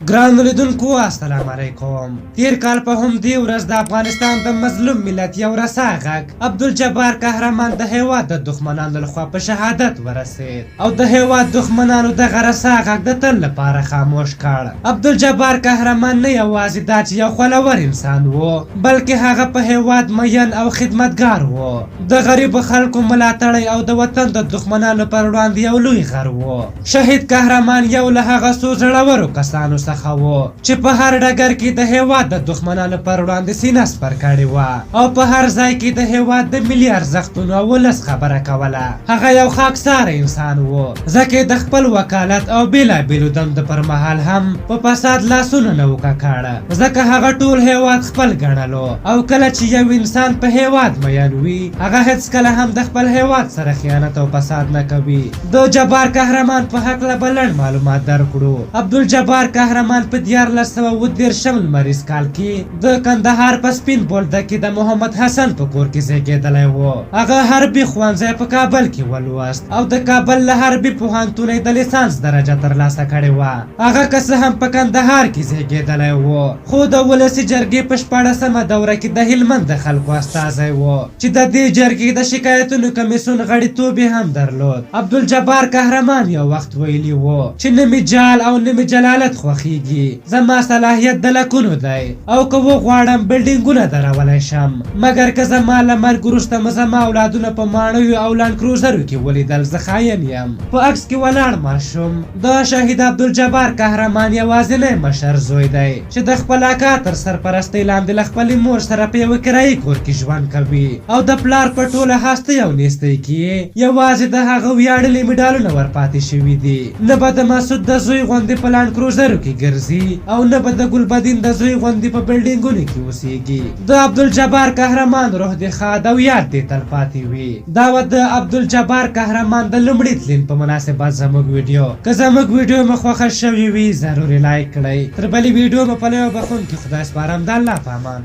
ګرانو لیدونکو السلام علیکم. تیر کال په همدې ورځ د افغانستان د مظلوم ملت یو رسا غږ عبدالجبار قهرمان د هیواد د دښمنانو لخوا په شهادت ورسید او د هیواد دښمنانو دغه رسا غږ د تل لپاره خاموش کړ. عبدالجبار قهرمان نه یوازې دا چې یو خولور انسان و، بلکې هغه په هیواد مین او خدمتګار و، د غریبو خلکو ملاتړی او د وطن د دښمنانو پر وړاندې یو لوی غر و. شهید قهرمان یو له هغه څو زړورو کسانو څخه و چې په هر ډګر کې د هیواد د دښمنانو پر وړاندې سینه سپر کړې وه او په هر ځای کې د هیواد د ملي ارزښتونو او ولس خبره کوله. هغه یو خاکساره انسان و، ځکه یې د خپل وکالت او بېلابېلو دندو پر مهال هم په فساد لاسونه نه وو ککړ، ځکه هغه ټول هیواد خپل ګڼلو او کله چې یو انسان په هیواد مین وي، هغه هېڅکله هم د خپل هیواد سره خیانت او فساد نه کوي. د جبار قهرمان په هکله به لنډ معلومات درکړو. عبدالجبار قهرمان په 1337 لمریز کال کې د کندهار په سپین بولدک کې د محمد حسن په کور کې زیږېدلی و. هغه حربي ښوونځی په کابل کې ولوست او د کابل له حربي پوهنتونه یې د لیسانس درجه ترلاسه کړې وه. هغه که څه هم په کندهار کې زیږېدلی و، خو د ولسي جرګې په 16مه دوره کې د هلمند د خلکو استازی و، چې د دې جرګې د شکایتونو کمیسیون غړیتوب یې هم درلود. عبدالجبار قهرمان یو وخت ویلي و چې نه مې جال او نه مې جلالت خوښیږي، زما صلاحیت د لکونو دی او که وغواړم بلډینګونه درولی شم، مګر که زما له مرګ وروسته مو زما اولادونه په ماڼیو او لنډ کروزرو کې ولیدل، زه خاین یم. په عکس کې ولاړ ماشوم د شهید عبدالجبار قهرمان یوازینی مشر زوی دی چې د خپل اکا تر سرپرستۍ لاندې له خپلې مور سره په یوه کرایي کور کې ژوند کوي او د پلار په ټوله هستۍ او نیستۍ کې یې یوازې د هغه ویاړلي مډالونه ورپاتې شوي دي. نه به د مسعود د زوی غوندې په لنډ کروزرو کې ګرځي او نه به د ګلبدین د زوی غوندې په بلډینګونو کې اوسیږي. د عبدالجبار قهرمان روح دې ښاد او یاد دې تلپاتې وي. دا وه د عبدالجبار قهرمان د لومړي تلین په مناسبت زموږ ویډیو. که زموږ ویډیو مو خوښه شوې وي، ضرور یې لایک کړئ. تر بلې ویډیو مو په لوی بخښونکي خدای سپارم. د الله په امان.